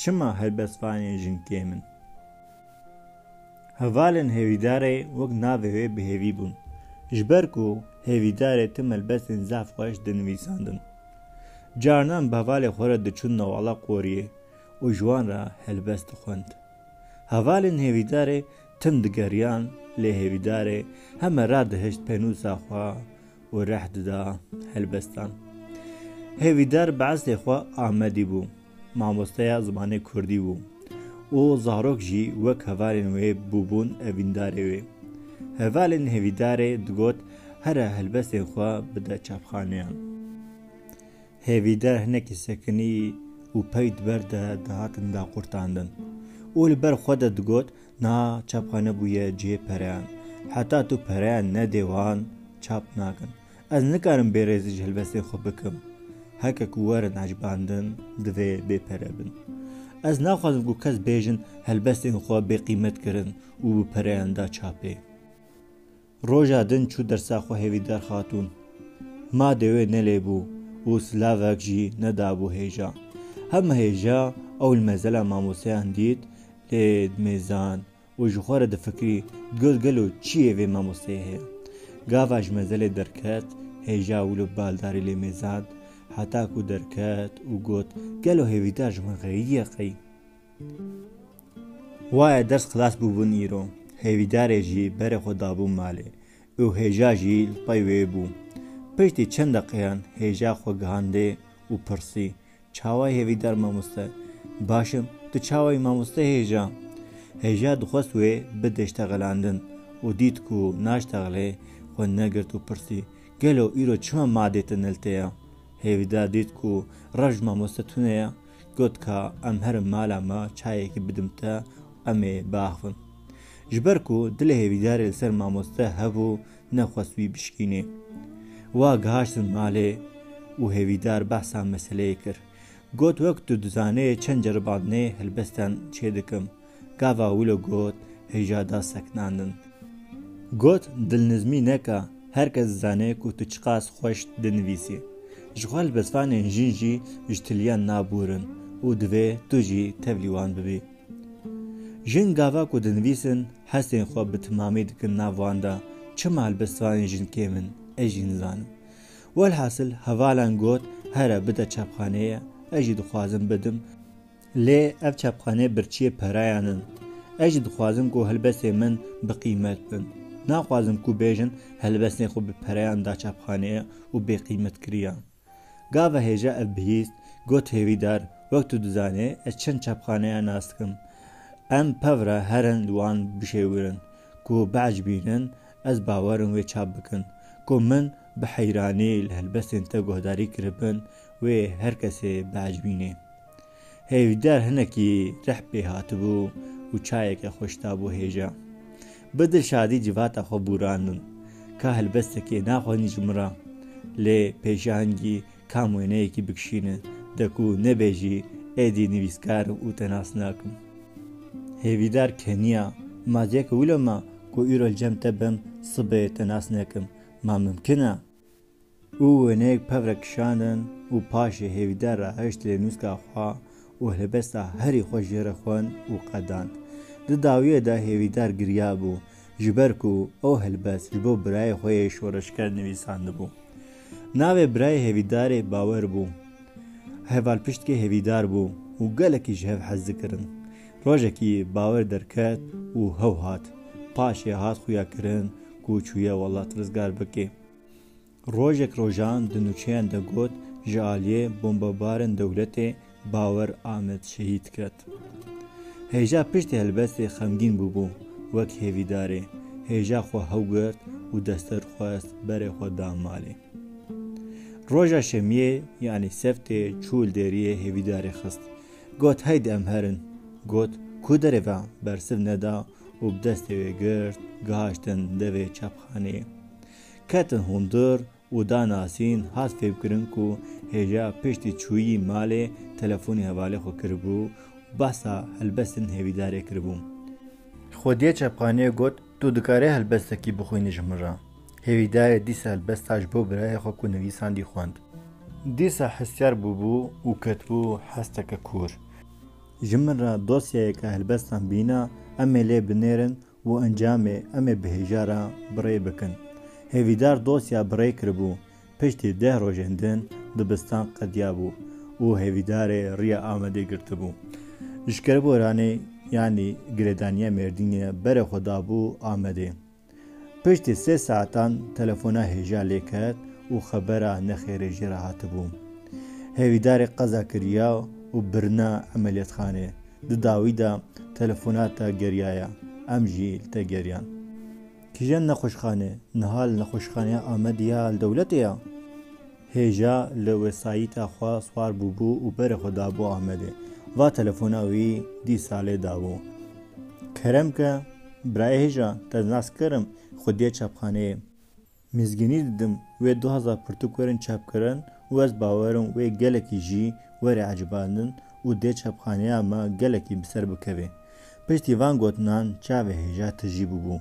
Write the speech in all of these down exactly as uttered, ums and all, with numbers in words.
Çima helbestvanên jin kêm in? Hevalên Hêvîdarê wek navê wê bi hêvî bûn. Ji ber ku Hêvîdarê tim helbestên zaf xweş dinivîsandin. Carinan bi hevalê xwe re diçûn newala qoriyê û ji wan re helbest dixwend. Hevalên Hêvîdarê tim digeriyan, lê Hêvîdarê heme radihişt pênûsa xwe û reh dida helbestan. Hêvîdar bi eslê xwe Amedî bû, mamosteya zimanê kurdî bû û zarok jî wek hevalên wê bûbûn evîndarê wê. Hevalên Hêvîdarê digot, here helbestên xwe bide çapxaneyan. Hêvîdar hinekî sekinî û pey di ber de dihatin daqurtandin û li ber xwe de digot, niha çapxane bûye cihê pereyan. Heta tu pereyan nedê wan, çap nakin. Ez nikarim bêrêzî ji helbestên xwe bikim. Heke ku werin ecibandin, divê bê pere bin. Ez naxwazim ku kes bêjin helbestên xwe bê qîmet kirin û bi pereyan da çapê. Roja din çû dersa xwe Hêvîdar Xatûn. Madê wê nelê bû û silavek jî nedabû hêja. Hema hêja ew li mezela mamosteyan dît, lê dimêzan û ji xwe re difikirî, digot, gelo çi yê vê mamosteyê heye? Gava ji mezelê derket, hêja wilo baldarî lê mêzand, heta ku derket û got, gelo Hêvîdar ji min xeyiye qey? Waye ders xilas bûbûn îro. Hêvîdarê jî berê xwe dabû malê û hêja jî li pey wê bû. Piştî çend deqeyan hêja xwe gihandê û pirsî, çawayî Hêvîdar mamoste? Baş im, tu çawayî mamoste hêja? Hêja dixwest wê bide ştexelandin û dît ku naştexilê, xwe negirt û pirsî, gelo îro çima madê te ne li te ye? Hêvîdar dît ku rev ji mamoste tune ye, got, ka em herin mala me, çayekî bidim te, em ê biaxivin. Ji ber ku dilê Hêvîdarê li ser mamoste hebû, nexwest wî bişkînê. Wa gihaştin malê û Hêvîdar behsa meseleyê kir. Got, wek tu dizanê çend ceribandinê helbestan çêdikim. Gava wilo got, hêja da sekinandin. Got, dilnizmî neke, her kes dizane ku tu çiqas xweş dinivîsî. Ji xwe helbestvanên jin jî ji tiliyan nabûrin û divê tu jî tevlî wan bibî. Jin gava ku dinivîsin, hestên xwe bi timamî dikin nav wan de, çima helbestvanên jin kêm in, ez jî nizanim. Welhasil, hevalan got, here bide çapxaneyê, ez jî dixwazim bidim. Lê ev çapxane birçiyê perayan in. Ez jî dixwazim ku helbestên min bi qîmet bin. Naxwazim ku bêjin helbestên xwe bi perayan da çapxaneyê û bê qîmet kiriyan. Gava hêja ev bihîst, got, Hêvîdar, wek tu dizanê, ez çend çapxaneya nas dikim. Em pevre herin li wan bişêwirin ku biecibînin, ez bawerim wê çap bikin. Ku min bi heyranî li helbestên te guhdarî kiribin, wê her kesê biecibînê. Hêvîdar hinekî rih pê hatibû û çayeke xweş dabû hêja. Bi dilşadî civata xwe bûrandin. Ka helbestekê naxwazî ji min re, lê pêşangî kam wêneyekî bikişînin, de ku nebêjî êdî nivîskar im û te nas nakim. Hêvîdar keniya, ma dêke wilo ma ku îro li cem te bim, sibê te nas nekim. Ma mimkin e? Û wêneyek pevre kişandin û paşê Hêvîdar rahişt lê nûska xwe û helbesta herî xweş jê re xwend û qedand. Di dawiyê de Hêvîdar giriyabû, ji ber ku ew helbest ji bo birayê xwe yê şoreşger nivîsandibû. Navê birayê Hêvîdarê Bawer bû. Hevalpiştkê Hêvîdar bû û gelekî ji hev hez dikirin. Rojekî Bawer derket û hew hat. Paşê hat xuya kirin ku çûye welat rizgar bike. Rojek rojan di nûçeyan de got, ji aliyê bombebarên dewletê Bawer Amed şehîd ket. Hêja piştî helbestê xemgîn bûbû, wek Hêvîdarê. Hêja xwe hew girt û destewr xwest, berê xwe da malê. Roja şemiyê, yanî seftê, çû li dêriyê Hêvîdarê xist. Got, heydi em herin. Got, ku derê ve? Bersiv neda û bi destê wê girt, gihaştin devê çapxaneyê. Ketin hundir û da nasîn, hat fêmkirin ku hêja piştî çûyî malê telefonî hevalê xwe kiribû û behsa helbestên Hêvîdarê kiribû. Xwediyê çapxaneyê got, tu dikarî helbestekî bixwînî ji min re? Hêvîdarê dîsa helbesta ji bo birayê xwe ku nivîsandî xwend. Dîsa hestiyar bûbû û ketibû hesteke kûr. Ji min re dosyayeke helbestan bîna, em ê lê binêrin û encamê em ê bi hêja re bi rê bikin. Hêvîdar dosya bi rê kiribû. Piştî deh rojên din dibistan qediyabû û Hêvîdarê riya Amedê girtibû. Ji Kerboranê, yanî girêdaniya Mêrdînê, berê xwe dabû Amedê. Piştî sê saetan telefona hêja lê ket û xebera nexêrê jê re hatibû. Hêvîdarê qeza kiriya û birina emeliyatxanê. Di dawî de telefonata geriyaya, em jî li te geriyan. Kîjan nexweşxane? Niha li nexweşxaneya Amedê ya li dewletê ya? Hêja li wesayîta xwe siwar bûbû û berê xwe dabû Amedê. Va telefona wî dîsa lê dabû. Kerem ke, birayê hêja, te nas kirim, xwediyê çapxaneyê. Mizgînî didim, wê du hezar pirtûk werin çapkirin û ez bawer im wê gelekî jî were ecibandin û dê çapxaneya me gelekî bi ser bikeve. Piştî van gotinan çavê hêja tijî bûbû.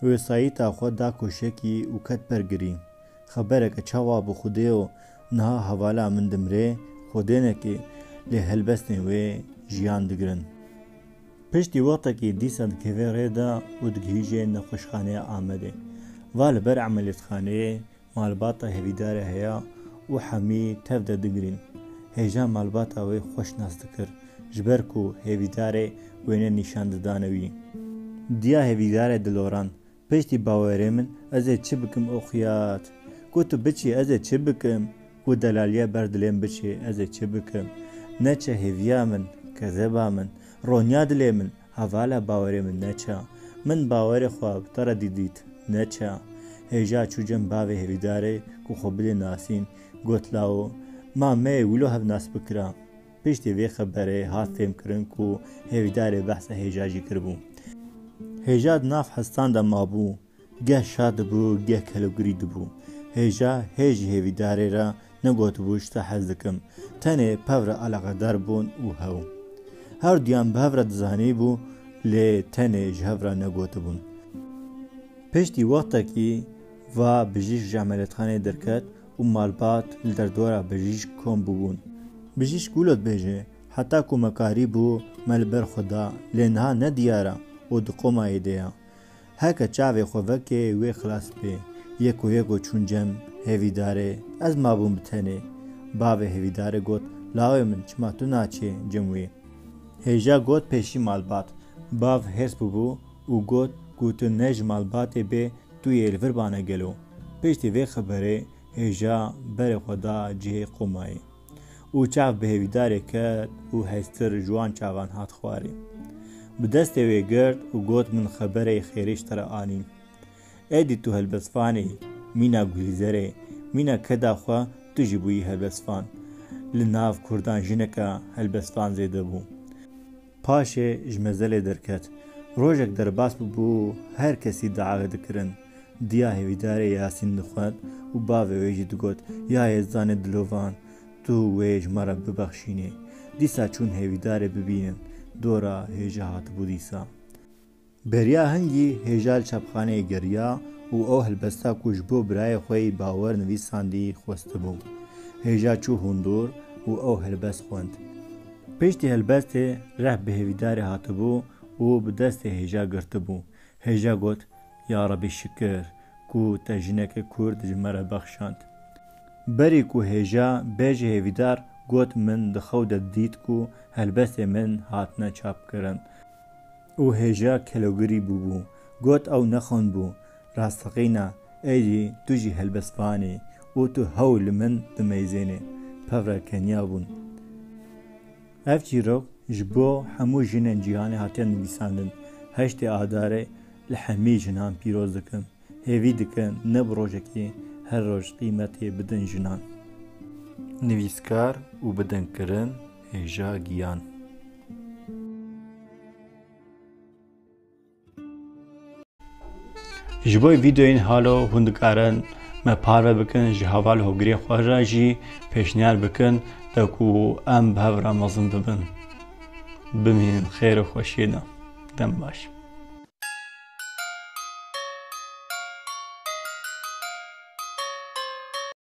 Wesayîta xwe da koşekî û ket ber girî. Xebereke çawa bi Xwedê û niha hevala min dimrê, Xwedênekê lê helbestên wê jiyan digirin. Piştî wextekî dîsa dikeve rê de û digihîje nexweşxaneya Amedê. Va li ber emeliyatxaneyê malbata Hêvîdarê heya û hemî tev de digirîn. Hêja malbata wê xweş nas dikir, ji ber ku Hêvîdarê wêne nîşan didane wî. Diya Hêvîdarê diloran. Piştî bawerê min, ez ê çi bikim o xiyat? Ku tu biçî, ez ê çi bikim? Ku delaliya ber dilê min biçê, ez ê çi bikim? Neçe hêviya min, kezeba min, ronya dilê min, hevala bawerê min neçe. Min bawerê xwe bi te re dî dît, neçe. Hêja çû cem bavê Hêvîdarê ku xwe bidê nasîn, got, lawo, ma me yê wilo hev nas bikira. Piştî vê xeberê hat fêmkirin ku Hêvîdarê behsa Hêja jî kiribû. Hêja di nav hestan de mabû. Geh şa dibû, geh kelogirî dibû. Hêja hê ji Hêvîdarê re negotibû ji te hez dikim. Tenê bi hev re eleqedar bûn û hew. Her duyan bi hev re dizanîbû, lê tenê ji hev re negotibûn. Piştî wextekî va bijîşk ji emeliyatxaneyê derket û malbat li derdora bijîşk kom bûbûn. Bijîşk wilo dibêje, heta ku me karîbû me li ber xwe da, lê niha ne diyar e û di komayê de ye. Heke çavê xwe veke wê xilas bê. Yeko yeko çûn cem Hêvîdarê, ez mabûm bi tenê. Bavê Hêvîdarê got, lawê min, çima tu naçê cem wê? Hêja got, pêşî malbat. Bav hêrs bûbû û got, ku tu ne ji malbatê bê, tu yê li vir bane gelo. Piştî vê xeberê Hêja berê xwe da cihê qomayê û çav bi Hêvîdarê ket û hêstir ji wan çavan hat xwarê. Bi destê wê girt û got, min xeberê xêrê ji te re anîn. Êdî tu helbestvan î, mîna Gulîzerê, mîna keda xwe tu jî bûyî helbestvan. Li nav kurdan jineke helbestvan zêde bû. Paşê ji mezelê derket. Rojek derbas bûbû, her kesî dua dikirin. Diya Hêvîdarê Yasîn dixwend û bavê wê jî digot, ya Yezdanê dilovan, tu wê ji me re bibexşînî. Dîsa çûn Hêvîdarê bibînin. Dora hêja hatibû dîsa. Beriya hingî hêja li çapxaneyê geriya û ew helbesta ku ji bo birayê xwe yî Bawer nivîsandî xwestibû. Hêja çû hundur û ew helbest xwend. Piştî helbestê reh bi Hêvîdarê hatibû û bi destê hêja girtibû. Hêja got, ya Rebî şikir ku te jineke kurd ji me re bexşand. Berî ku hêja bêje Hêvîdar got, min di xew de dît ku helbestê min hatine çapkirin. Û hêja kelogirî bûbû. Got, ew nexwend bû. Rasteqîna, êdî tu jî helbestvan î û tu hewl li min dimeyzênê. Pevre keniya bûn. Ev çîrok ji bo hemû jinên cîhanê hatiye nivîsandin. Heştê Adarê li hemî jinan pîroz dikim. Hêvî dikin ne bi rojekî, her roj qîmetê bidin jinan. Nivîskar û bidinkirin Hêja Giyan. Ji bo vîdeoyên halo hûn dikarin me parve bikin, ji heval hogirê xwe re jî pêşniyar bikin, de ku em bi hev re mezin bibin. Bimînin xêr û xweşiyê de. Dem baş.